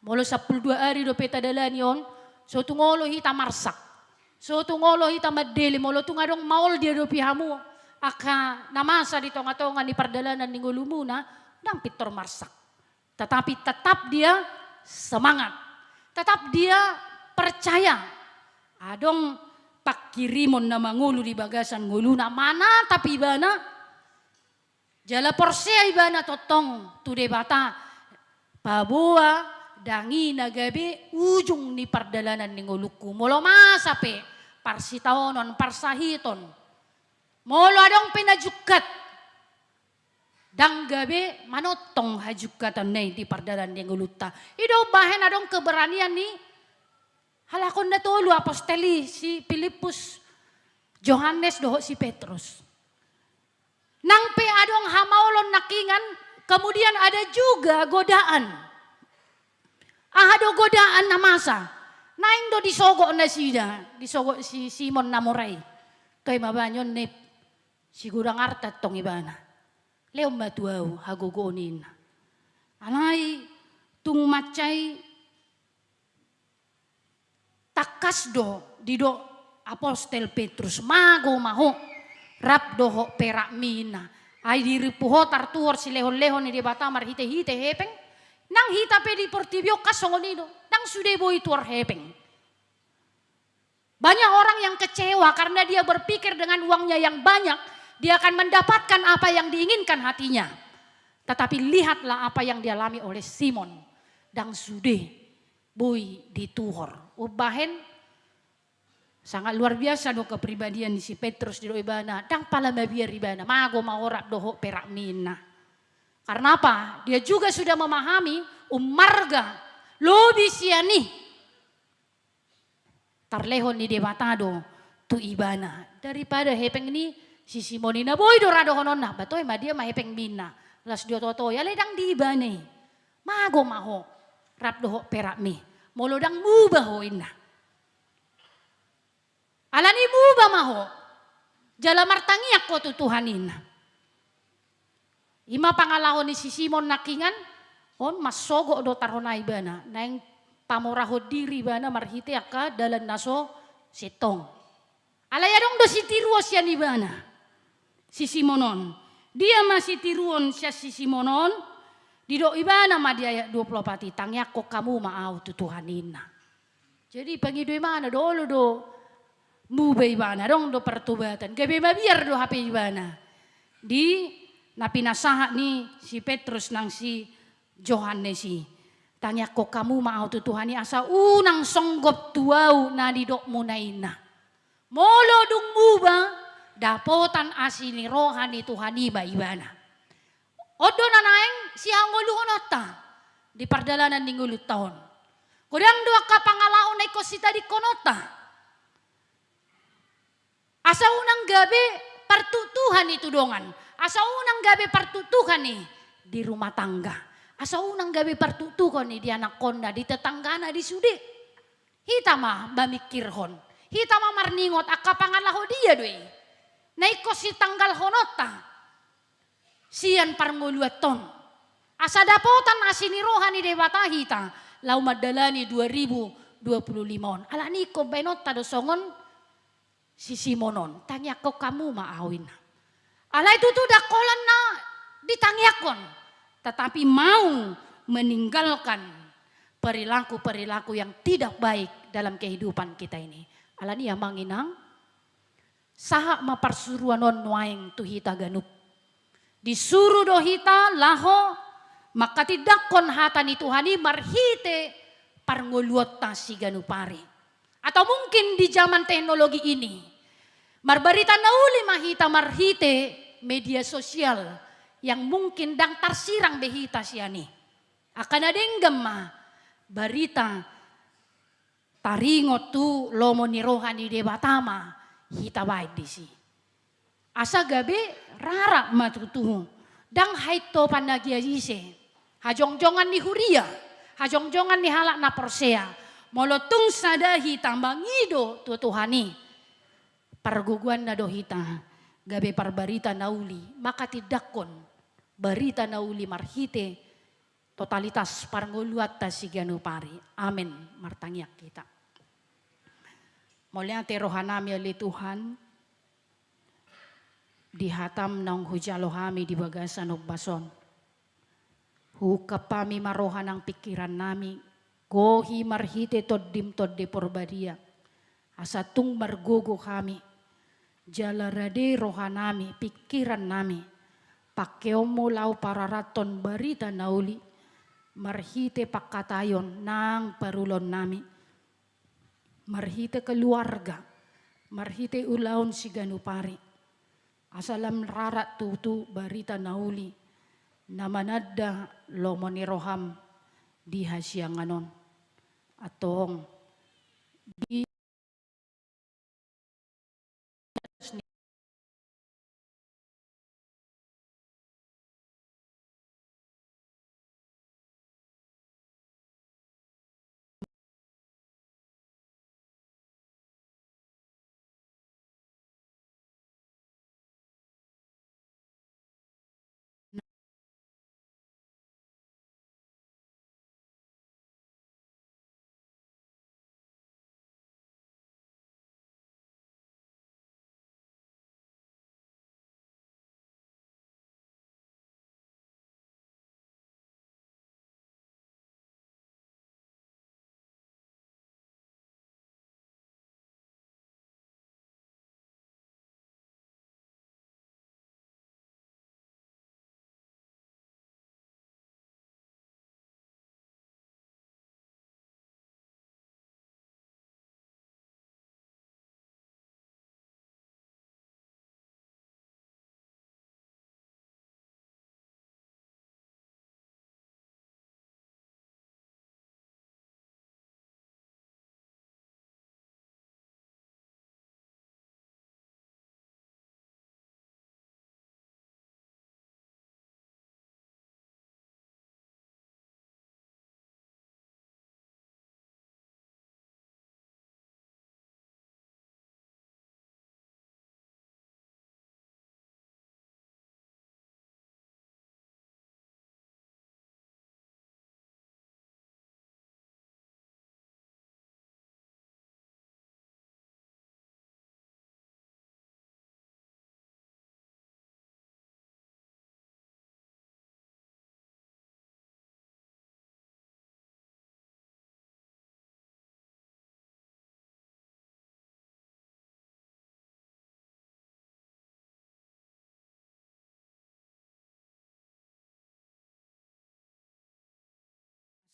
Molo sampulu dua ari dope tadalani on, so tung olo hita marsak. So tung olo hita mandele, molo tung adong maol diadopi hamu angka na masa di tonga-tonga ni pardalanan ni ngolumuna, ndang pintor marsak. Tetapi tetap dia semangat. Tetap dia percaya. Adong pangkirimon na mangolu di bagasan ngoluna, manatap ibana. Jala porsea ibana tongtong tu Debata, paboa ndang i na gabe ujung ni pardalanan ni ngolungku. Molo masa pe parsitaonon, parsahiton, molo adong pe na jungkat, ndang gabe manongtong hajungkatonna i di pardalan ni ngolunta. I do umbahen adong keberanian ni halak on na tolu apostel i, si Pilippus, Johannes dohot si Petrus. Nang pe adong hamaolon nangkingan, kemudian ada juga godaan. Aha do godaan na masa? Naeng do disogok nasida, disogok si Simon na mora i. Toe ma ba nion, nep, sigodang arta tong ibana. Lehon ma tu ahu hagogoon i, ninna. Alai tung mansai tangkas do didok apostel Petrus, mago ma ho rap dohot perakmi, ninna. Ai dirimpu ho tartuhor silehonlehon ni Debata marhitehite hepeng. Nang hita pe di portibi on kan songon i do, ndang sude boi tuhor hepeng. Banyak orang yang kecewa karena dia berpikir dengan uangnya yang banyak, dia akan mendapatkan apa yang diinginkan hatinya. Tetapi lihatlah apa yang dialami oleh Simon. Ndang sude boi dituhor. Umbahen sangat luar biasa do kepribadian ni si Petrus, didok ibana, ndang pala mabiar ibana, mago ma ho rap dohot perakmi, ninna. Karena apa? Dia juga sudah memahami ummarga lobi sian i tarlehon ni Debata do tu ibana. Daripada hepeng ni si Simon i na boi do ra dohononna, ba toe ma dia ma hepengmi, ninna. Las diotootoi, alai ndang di ibana i. Mago ma ho rap dohot perakmi, molo ndang muba ho, ninna. Alani i muba ma ho jala martangiang ho tu Tuhan, ninna. I ma pangalaho ni si Simon nangkingan. On mansogok do tarhona ibana, naeng pamorahon diri ibana marhite angka dalan na so sintong. Alai adong do sitiruon sian ibana si Simon on. Dia ma sitiruon sian si Simon on? Didok ibana ma di ayat dua puluh opat i, tangiangkon hamu ma ahu tu Tuhan i, ninna. Jadi pangido ibana do, olo do muba ibana, adong do pertobatan, gabe mabiar do hape ibana. Di na pinasahat ni si Petrus nang si Johannes i, tangiangkon hamu ma ahu tu Tuhan i asa unang songgop tu ahu na nidokmuna i, ninna. Molo dung muba, dapotan asi ni roha ni Tuhan i ma ibana. On do na naeng sihangoluhononta di pardalanan ni ngolunta on. Godang do angka pangalaho na ingkon sitadingkononta. Asa unang gabe partuktuhan i tu dongan, asa unang gabe partuktuhan i di rumah tangga, asa unang gabe partuktuhan i di anakkonna, di tetanggana, di sude. Hita ma mamingkirhon, hita ma marningot angka pangalaho dia do i na ingkon sitanggalhononta sian parngoluanta on. Asa dapotan asi ni roha ni Debata hita laho mandalani dua ribu dua puluh lima on. Alani i ingkon baenonta do songon si Simon on, tangiangkon hamu ma ahu, ninna. Alai tutu ndang holan na ditangiangkon, tetapi mau meninggalkan perilaku-perilaku yang tidak baik dalam kehidupan kita ini. Alani i amang inang, sahat ma parsuruan on nuaeng tu hita ganup. Disuru do hita laho mangkatindangkon hata ni Tuhan i marhite parngoluonta siganup ari. Atau mungkin di zaman teknologi ini, marbarita na uli ma hita marhite media sosial yang mungkin ndang tarsirang be hita sian i. Angka na denggan ma barita taringot tu lomo ni roha ni Debata ma hita baen disi. Asa gabe rarat ma tutu, ndang haintopan na gia ise, hajongjongan ni huria, hajongjongan ni halak na porsea. Molo tung sada hita mangido tu Tuhan i, pargogoanna do hita gabe parbarita na uli, mangkatindangkon barita na uli marhite totalitas parngoluanta siganup ari. Amen. Martangiang hita. Mauliate rohanami ale Tuhan, di hatam naung hujalo hami di bagasan ombas on. Huungkap hami ma roha nang pingkiran nami, Gohi marhite Tondim Tondi Porbadia, asa tung margogo hami, jala rade rohanami, pingkirannami, pangkeonmu laho pararathon barita na uli, marhite pangkataion nang parulaonnami, marhite keluarga, marhite ulaon siganup ari, asa lam rarat tutu barita na uli, na mananda lomo ni roham di hasiangan on. Antong, di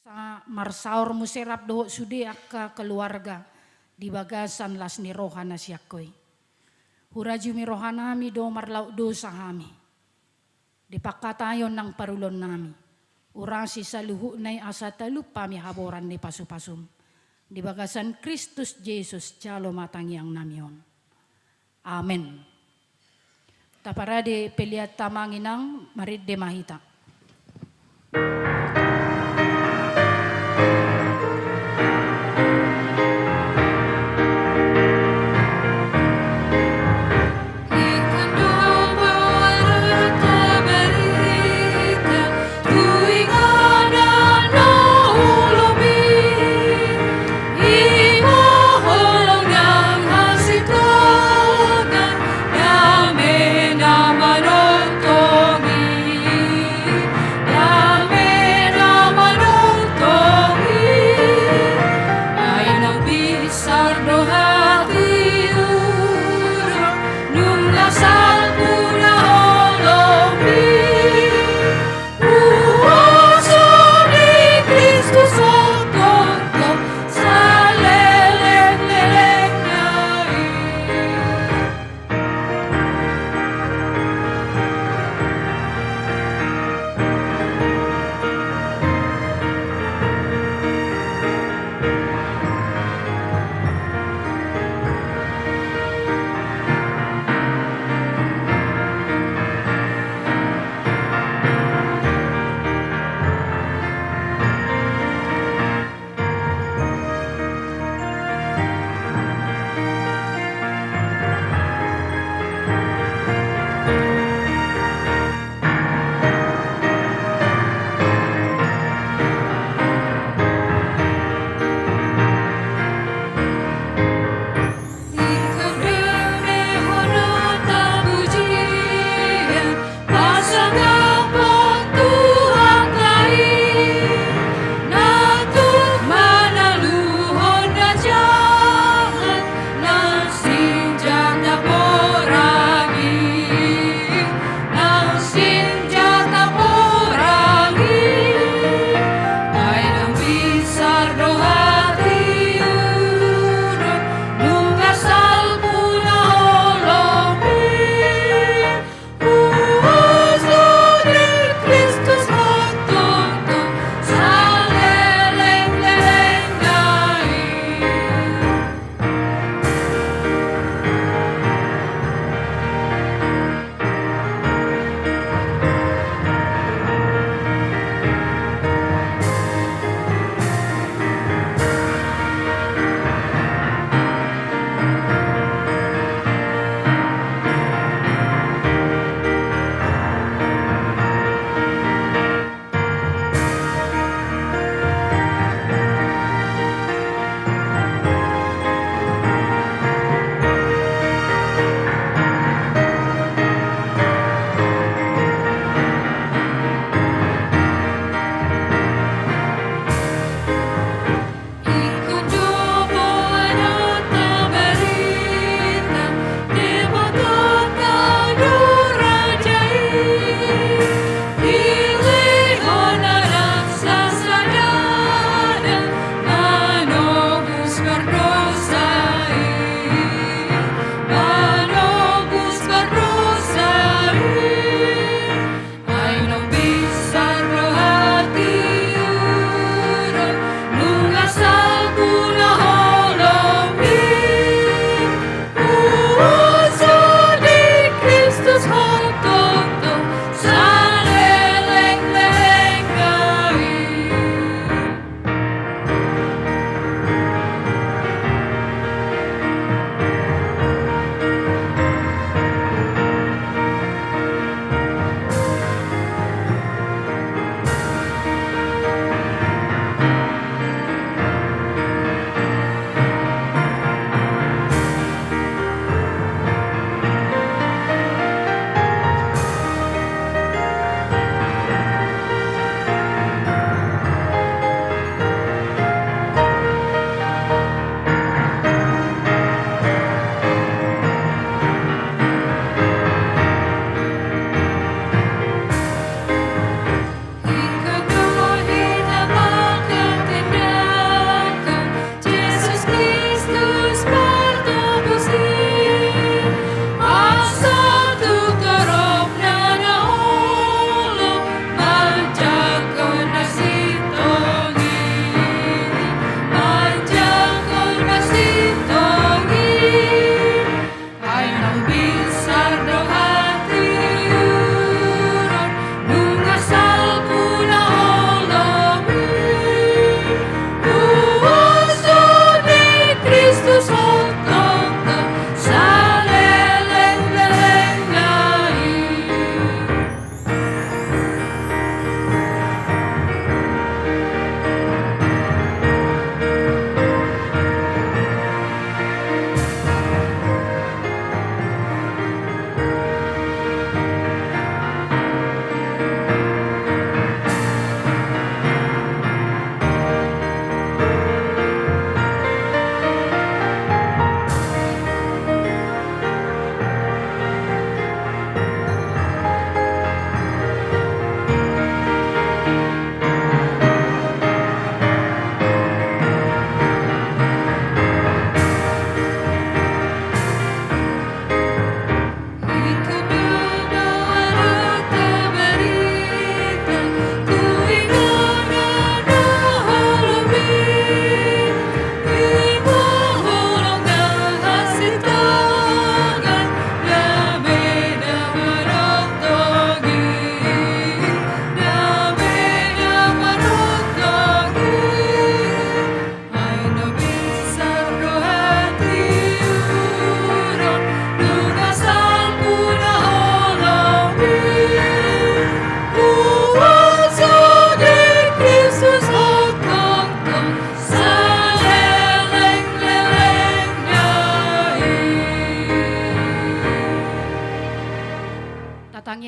Sa-, marsaor muse rap dohot sude angka keluarga di bagasan las ni roha na sian Ho i. Hurajumi rohanami do marlaok dosa hami di pangkataion nang parulaonnami. Urasi saluhutna i asa talup hami haboran ni pasupasum. Di bagasan Kristus Jesus jalo ma tangiangnami on. Amen. Taparade pelean ta ma, Inang, marende ma hita.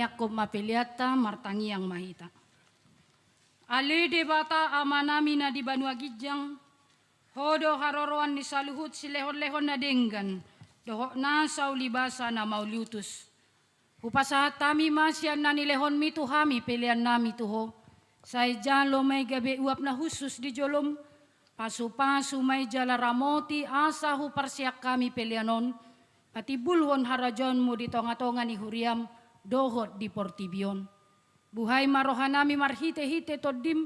Angkon ma peleanta, martangiang ma hita. Ale Debata Amanami na di banua ginjang, Ho do haroroan ni saluhut silehonlehon na denggan dohot nasa ulibasa na mauliutus. Hupasahat hami ma sian na nilehonmi tu hami peleannami tu Ho. Sai jalo ma i gabe uap na hushus di jolom. Pasupasu ma i jala ramoti asa huparsian hami pelean on patimbulhon harajaonmu di tongatonga ni huriam dohot di portibi on. Buhai ma rohanami marhitehite Tondim,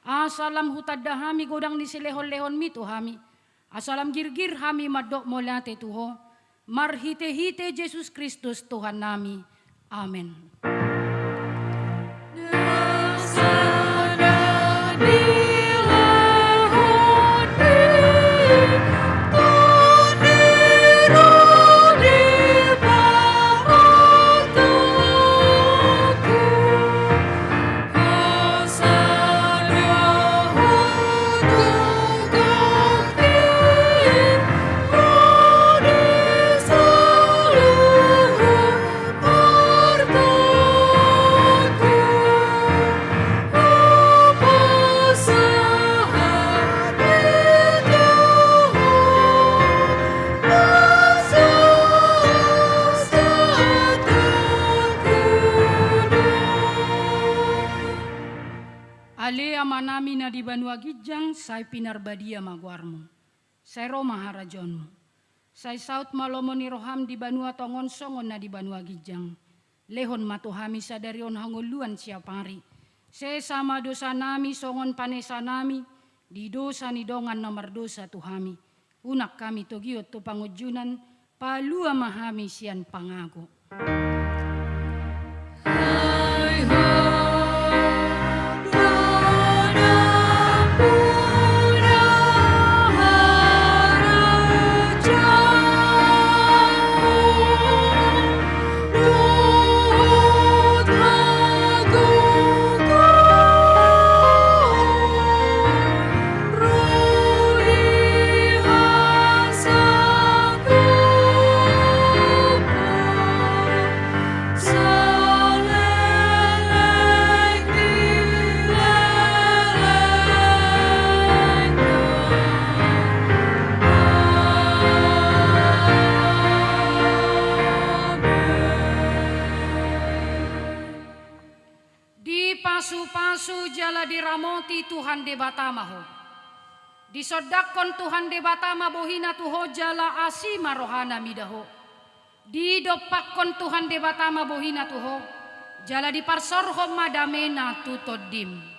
asa lam hutanda hami godang ni silehonlehonmi tu hami, asa lam girgir hami mandok mauliate tu Ho, marhitehite Jesus Kristus Tuhannami. Amen. Ale Amanami na di banua ginjang, sai pinarbadia ma goarmu. Sai ro ma harajaonmu. Sai saut ma lomo ni roham di banua tonga on songon na di banua ginjang. Lehon ma tu hami sadari on hangoluan siapari. Sesa ma dosanami songon panesanami di dosa ni dongan na mardosa tu hami. Unang hami togihon tu pangunjunan, palua ma hami sian pangago. Dipasupasu jala diramoti Tuhan Debata ma ho. Disondangkon Tuhan Debata ma bohina tu ho jala asi ma rohana mida ho. Didompakkon Tuhan Debata ma bohina tu ho, jala diparsorhon ma damena tu tondim.